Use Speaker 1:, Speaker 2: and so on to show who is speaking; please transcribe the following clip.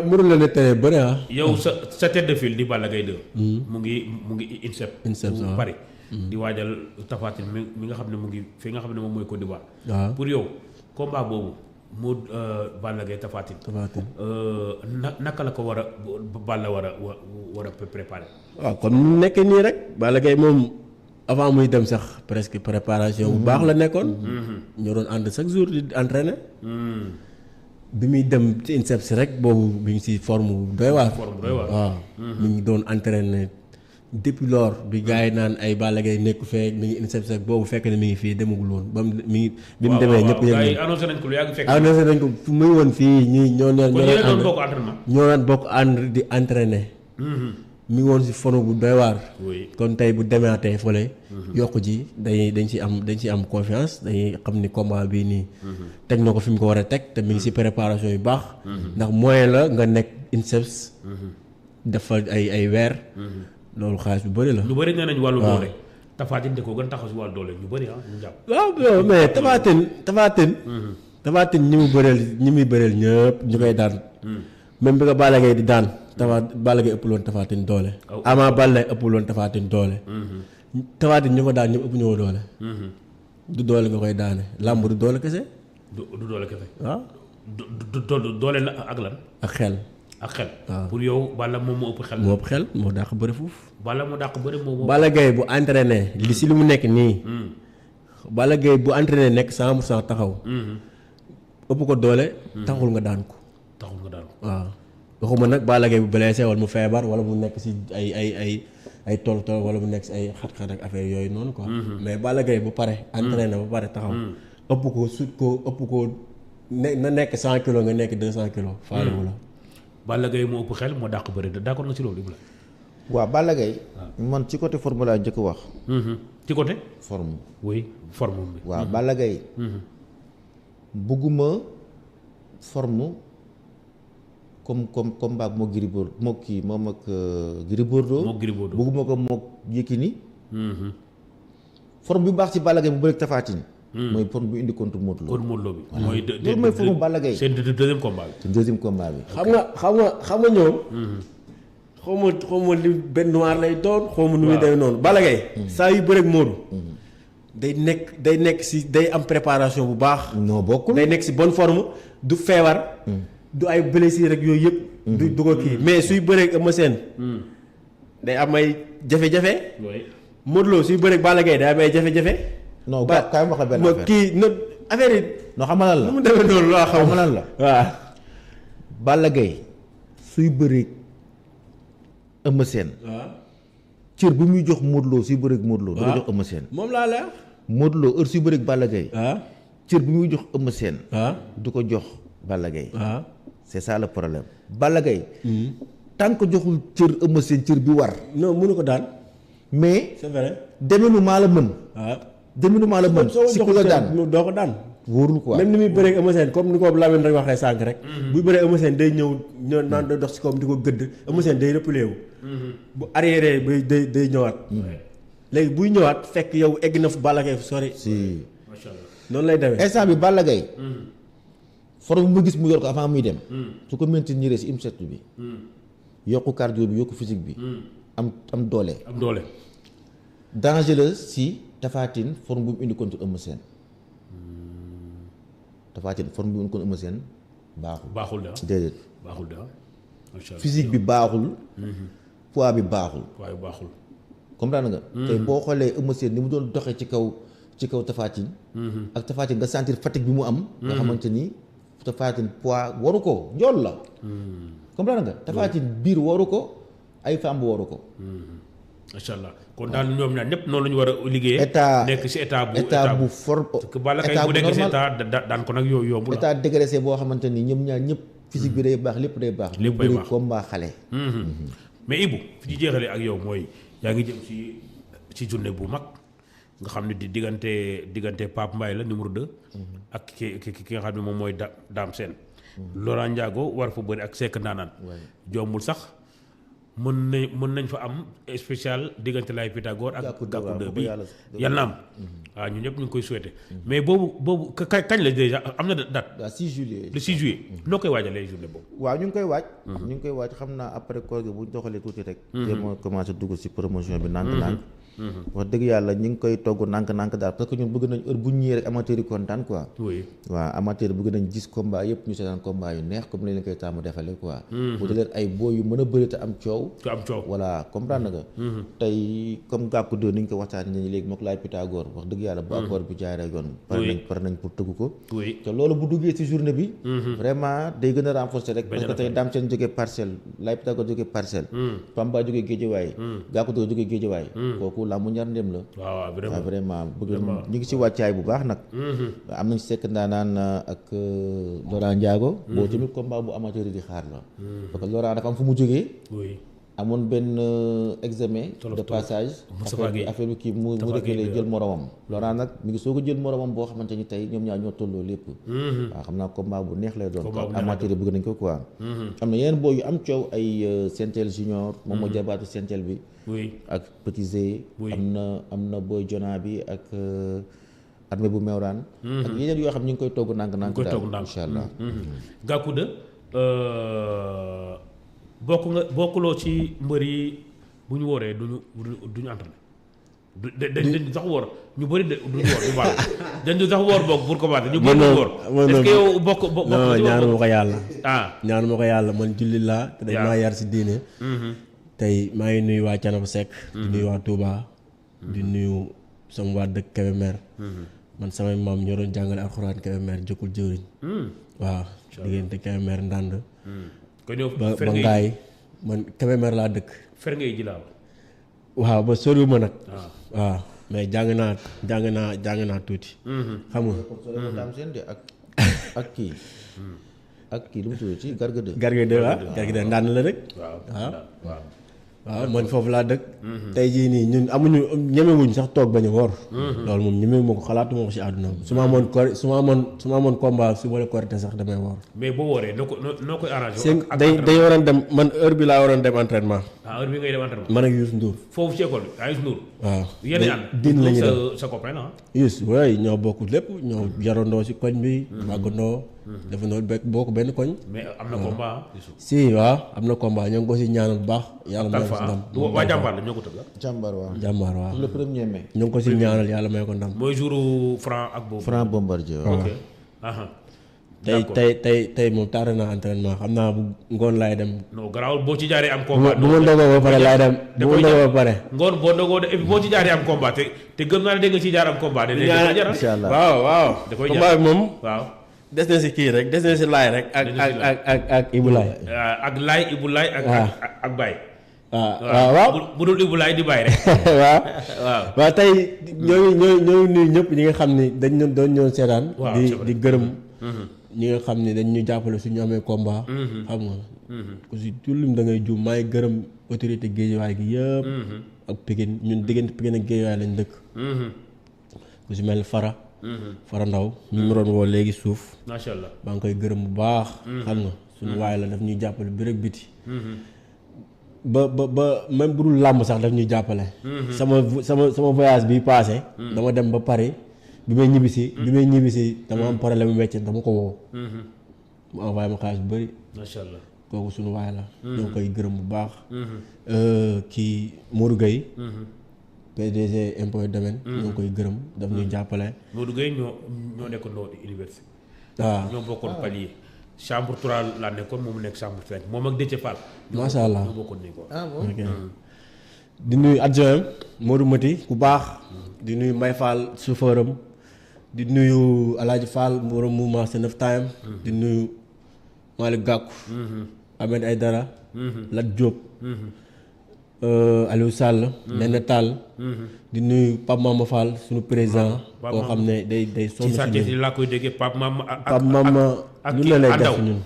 Speaker 1: mënul la ne tere bëri ah.
Speaker 2: yow sa tête de file di Balla Gaye 2. mu ngi INSEP. bu Paris. di waajal Tapha Tine mi nga xam ne mu ngi fi nga xam ne moom mooy Côte d'Ivoire.
Speaker 1: waaw
Speaker 2: pour yow combat boobu mu Balla Gaye Tapha Tine. naka la ko war a Balla war a préparer.
Speaker 1: waaw kon mu nekk nii rek Balla Gaye moom avant muy dem sax presque préparation bu baax la nekkoon. ñoo doon ànd chaque jour di entraîner. bi muy dem ci INSEP si rek boobu mi ngi si forme doy waar. waaw mi ngi doon entraîner depuis lors bi gars yi naan ay Balla Gaye nekku fee mi ngi INSEP si rek boobu fekk ne mi ngi fii demagul woon ba mi ngi. bi mu demee ñëpp yëg nañu
Speaker 2: annoncé nañ ko lu yàgg fekk.
Speaker 1: annoncé nañ ko fu muy woon fii ñii ñoo doon
Speaker 2: bokk entraînement.
Speaker 1: ñoo doon bokk ànd di entraîner. mi ngi woon si forme bu doy waar. kon tey bu demaatee fële. yokku ji dañ ci am confiance dañuy xam ni combat bii nii. teg na ko fi mu ko war a teg te mi ngi si préparation yu baax. ndax moyen la nga nekk INSEP. dafa ay weer. loolu xaalis bu bëri la.
Speaker 2: ñu bëri nee nañu wàllu doole. Tapha Tine de ko gën taxaw si wàllu doole ñu bëri ñu jàpp.
Speaker 1: waaw mais Tapha Tine ñi muy bëreel ñëpp ñu koy daan. même bi nga Balla Gaye di daan. Balla Gaye ëppul woon Tapha Tine doole. Ama Baldé ëppul woon Tapha Tine doole. Tapha Tine ñu ko daan ñëpp ëpp ñëw doole. du doole nga koy daane làmb du doole kese.
Speaker 2: du doole kese.
Speaker 1: waaw.
Speaker 2: doole la ak lan.
Speaker 1: ak xel.
Speaker 2: ak xel.
Speaker 1: waaw
Speaker 2: pour yow Balla moom moo ëpp xel.
Speaker 1: moo ëpp xel moo dàq bëri foofu.
Speaker 2: Balla moo dàq bëri moo.
Speaker 1: Balla Gaye bu entraîné li si li mu nekk nii. Balla Gaye bu entraîné nekk 100% taxaw. ëpp ko doole. taxul nga daan ko. waaw. waxuma nag Balla Gaye bu blessé wala mu feebar wala mu nekk si ay tool wala mu nekk si ay xat-xat ak affaire yooyu noonu quoi. mais Balla Gaye bu pare. entraîné ba pare taxaw. ëpp ko sut ko ëpp ko na nekk 100 kilos nga nekk 200 kilos. faalewu la.
Speaker 2: Balla Gaye moo ëpp xel moo dàq bëri d'accord nga ci loolu Ibra.
Speaker 3: waaw Balla Gaye. man ci côté forme laa njëkk wax.
Speaker 2: ci côté.
Speaker 3: forme.
Speaker 2: oui forme bi.
Speaker 3: waaw Balla Gaye. bugguma forme. comme combat moo Gris Bordeaux moo kii moom ak Gris Bordeaux. bugguma ko mook Yékini. forme bi baax ci Balla Gaye bu bëreeg Tapha Tine. mooy forme bi indi contre Modou Lo.
Speaker 2: contre Modou Lo bi.
Speaker 3: mooy loolu mooy forme Balla Gaye.
Speaker 2: c'est deuxième combat bi.
Speaker 3: c'est deuxième combat bi.
Speaker 1: xam nga ñoom. xaw ma li benn noir lay doon. xaw ma nu muy demee noonu Balla Gaye. saa yu bëreeg Modou. day nekk si day am préparation bu baax.
Speaker 3: non bokkul
Speaker 1: day nekk si bonne forme du feebar. du ay blessure rek yooyu yëpp. du ko kii mais suy bëreeg Eumeu Sène. day am ay jafe-jafe. Modou Lo suy bëreeg Balla Gaye day am ay jafe-jafe.
Speaker 3: non kaay ma wax la benn affaire
Speaker 1: kii no affaire yi.
Speaker 3: non xam nga lan la
Speaker 1: nu mu demee noonu loo xam
Speaker 3: lan la.
Speaker 1: waaw.
Speaker 3: Balla Gaye suy bëreeg Eumeu Sène.
Speaker 1: waaw.
Speaker 3: cër bu muy jox Modou Lo suy bëreeg Modou Lo. da ko jox Eumeu Sène.
Speaker 1: moom laa la.
Speaker 3: Modou Lo heure suy bëreeg Balla Gaye.
Speaker 1: waaw.
Speaker 3: cër bu muy jox Eumeu Sène.
Speaker 1: waaw.
Speaker 3: du ko jox Balla Gaye.
Speaker 1: waaw.
Speaker 3: c'est ça le problème. Balla Gaye. tant que joxul cër Eumeu Sène cër bi war.
Speaker 1: non mënu ko daan.
Speaker 3: mais.
Speaker 1: c'est vrai.
Speaker 3: demenu maa la mën.
Speaker 1: waaw.
Speaker 3: demenu maa la mën. si ku la daan
Speaker 1: doo ko daan.
Speaker 3: wóorul quoi.
Speaker 1: même ni muy bëree Eumeu Sène comme ni ko Lamine rek waxee sànq rek. buy bëree Eumeu Sène day ñëw naan day dox si kawam di ko gëdd Eumeu Sène day replié wu. bu arrière bay day ñëwaat. léegi buy ñëwaat fekk yow egg na fu Balla Gaye fu sori.
Speaker 3: si.
Speaker 2: macha allah
Speaker 1: noonu lay demee.
Speaker 3: instant bi Balla Gaye. forme bu ma gis mu yor ko avant muy dem. su ko maintenir si INSEP bi. yokku cardio bi yokku physique bi. am doole.
Speaker 2: am doole.
Speaker 3: danger la si Tapha Tine forme bu mu indi contre Eumeu Sène. Tapha Tine forme bu mu indi contre Eumeu Sène baaxul.
Speaker 2: baaxul de
Speaker 3: déedéet.
Speaker 2: baaxul de macha allah
Speaker 3: physique bi baaxul. poids bi baaxul.
Speaker 2: waaye baaxul.
Speaker 3: comprendre nga. tey boo xoolee Eumeu Sène ni mu doon doxee ci kaw Tapha Tine. ak Tapha Tine nga sentir fatigue bi mu am. nga xamante ni Tapha Tine poids waru ko njool la. comprendre nga Tapha Tine biir waru ko ay femme waru ko.
Speaker 2: macha allah kon daal ñoom ñaar ñëpp noonu la ñu war a liggéeyee.
Speaker 3: état
Speaker 2: nekk si état
Speaker 3: bu fort.
Speaker 2: parce que Balla Gaye bu nekk si état daan ko nag yomb la.
Speaker 3: état dégraissé boo xamante ni ñoom ñaar ñëpp. physique bi day baax lépp day baax.
Speaker 2: lépp day baax
Speaker 3: bëri combat xale.
Speaker 2: mais Ibou fi ñu jeexalee ak yow mooy yaa ngi jëm ci journée bu mag nga xam ne di diggante Pape Mbaye la numéro 2. ak ki nga xam ne moom mooy Dame Sène. Laurent Ndiago war fa bëri ak Seck Ndaanaan. jombul sax mën nañ fa am spécial diggante Laye Pythagore ak
Speaker 3: Gackou
Speaker 2: Gackou 2
Speaker 3: waaw,
Speaker 2: bi
Speaker 3: yàlla
Speaker 2: yàlla na am waaw ñun ñëpp ñu ngi koy souhaité mais boobu kañ la déjà am na date
Speaker 3: waaw 6 juillet.
Speaker 2: le 6 juillet noo koy waajalee journée boobu
Speaker 3: waaw ñu ngi koy waaj. ñu ngi koy waaj xam naa après koor gi bu ñu doxalee tuuti rek. te moo commencé dugg si promotion bi nànk-nànk. wax dëgg yàlla ñu ngi koy togg nànk-nànk daal parce que ñun bëgg nañ heure bu ñu ñëwee rek amateur yi kontaan quoi.
Speaker 2: oui
Speaker 3: waaw amateur bëgg nañ gis combat yëpp ñu seetaan combat yu neex comme ni leen koy taamu defalee quoi. bu dee leen ay boo yu mën a bëri te am coow.
Speaker 2: ku am coow
Speaker 3: voilà comprendre nga. tey comme Gackou 2 ni ñu ko waxtaanee nañu léegi mook Laye Pythagore wax dëgg yàlla bu accord bi jaaree yoon. pare nañ pour tëgg ko.
Speaker 2: oui
Speaker 3: te loolu bu duggee ci journée bi. vraiment day gën a renforcer rek. parce que tey Dame Sène jógee Parcelles Laye Pythagore jógee Parcelles. Pamba jógee Guédiawaye. Gackou 2 jógee Guédiawaye. kooku làmbu ñaar ndem la.
Speaker 2: waaw
Speaker 3: waaw vraiment bëgg ñu ngi ci wàccaay bu baax nag. am nañ sekk ndaanaan ak Laurent Ndiago. boo tamit combat bu amateur yi di xaar la. parce que Laurent dafa am fu mu jógee.
Speaker 2: oui
Speaker 3: amoon benn examen de passage. affaire bi kii mu reculer jël moromam. Laurent nag mi ngi soog a jël moromam boo xamante ni tey ñoom ñaar ñoo tolloo lépp. waaw xam naa combat bu neex lay doon. amateur yi bëgg nañ ko quoi. am na yeneen boo yu am coow ay Sentel junior moom moo jabaatu Sentel bi.
Speaker 2: oui
Speaker 3: ak Petit Zé. am na Boy Jona bi ak armée bu Mewraan. ak yeneen yoo xam ñu ngi koy togg nànk-nànk daal incha allah.
Speaker 2: Gackou 2 bokkuloo ci mbër yi bu ñu wooree duñu entraîné dañ sax woor ñu bëri duñu woor du baax dañ sax woor bokk pour commenter ñu bëri woor est-ce que yow bokk
Speaker 1: non ñaanuma ko yàlla
Speaker 2: ah
Speaker 1: ñaanuma ko yàlla man julli laa te dañ maa yar si diine tey maa ngi nuyu waa Canaba Seck di nuyu waa Touba di nuyu sama waa dëkk Kébémer man samay maam ñoo doon jàngale alxuraan Kébémer jëkkul jëwriñ waaw diggante Kébémer ndànd ba ngaay man Kébémer laa dëkk
Speaker 2: fer ngay ji laa
Speaker 1: waaw ba soriwuma nag waaw mais jàng naa tuuti xam nga
Speaker 3: daam seen de ak kii ak kii lu mu tudd ci Garga 2
Speaker 1: waaw Garga 2 ndànd la rek waaw man foofu laa dëkk tey jii nii ñun amuñu ñemewuñ sax toog bañ a woor loolu moom ñemewuma ko xalaatuma ko si àdduna su ma amoon combat su ma la korité sax damay woor
Speaker 2: mais boo wooree noo koy arrangé
Speaker 1: day waroon dem man heure bi laa waroon dem entraînement
Speaker 2: heure bi ngay dem entraînement
Speaker 1: man ak Youssou Ndour
Speaker 2: foofu ci école bi Youssou Ndour
Speaker 1: waaw
Speaker 2: yéen ànd
Speaker 1: din lañu dem
Speaker 2: sa copain la
Speaker 1: Youssou waay ñoo bokk lépp ñoo yarandoo si koñ bi màggandoo defandoo bokk benn koñ
Speaker 2: mais am na combat
Speaker 1: si waaw am na combat ñoo ngi ko si ñaanal bu baax yàlla may ko si ndam
Speaker 2: waa jàmbaar la ñoo ko tëgg
Speaker 3: jàmbaar waaw
Speaker 1: le
Speaker 3: 1er mai
Speaker 1: ñoo ngi ko si ñaanal yàlla may ko ndam
Speaker 2: mooy jouru Franc ak boobu
Speaker 3: Franc Bombardier
Speaker 2: ok
Speaker 1: tey moom tardé naa entraînement xam naa bu ngoon laay dem
Speaker 2: non garaawul boo ci jaaree am combat
Speaker 1: bu ma ndogoo ba pare laay dem bu ma ndogoo ba pare
Speaker 2: ngoon boo ndogoo de boo ci jaaree am combat te gëm naa ne dégg nga ci jaar am combat de
Speaker 3: incha allah
Speaker 1: waaw
Speaker 2: da koy
Speaker 1: combat bi moom
Speaker 2: waaw
Speaker 1: des na si kii rek des na si laay rek ak Ibou Laye
Speaker 2: ak Laye Ibou Laye ak Baye
Speaker 1: waaw
Speaker 2: bu dul Ibou Laye di Baye rek
Speaker 1: waaw tey ñooy nuyu ñëpp ñi nga xam ni dañ doon ñëw seetaan di gërëm ñi nga xam ni dañ ñu jàppale suñu amee combat xam nga ku si tullim da ngay juum maa ngi gërëm autorité Guédiawaye gi yëpp ak Pikine ñun diggante Pikine ak Guédiawaye lañ dëkk ku si mel Fara Ndaw mi mu doon woo léegi suuf
Speaker 2: macha allah
Speaker 1: maa ngi koy gërëm bu baax xam nga suñu waay la daf ñuy jàppale bi rek biti ba même bu dul làmb sax daf ñuy jàppale sama voyage bi passé dama dem ba Paris bi may ñibbisi dama am problème mu weccet dama ko woo mu envoyé ma xaalis bu bëri
Speaker 2: macha allah
Speaker 1: kooku suñu waay la ñoo ngi koy gërëm bu baax kii Modou Gueye PDG impôt domaine ñoo ngi koy gërëm daf ñuy jàppale
Speaker 2: Modou Gueye ñoo nekkoon noo université
Speaker 1: waaw
Speaker 2: ñoo bokkoon palier chambre 3 laa nekkoon moom mu nekk chambre 5 moom ak Déthié Fall
Speaker 1: macha allah
Speaker 2: ñoo bokkoon nii quoi
Speaker 1: di nuyu adjoint Modou Mati ku baax di nuyu Mbaye Fall chauffeur am di nuyu Alaaji Fall borom mouvement Senef Time di nuyu Malick Gakou Ahmed Aïdara Lat Diop Aliou Sall Nene Tall di nuyu Pape Mama Fall suñu président koo xam ne day sonn
Speaker 2: ci laa koy déggee Pape Mama
Speaker 1: Pape Mama ñu la lay def ñun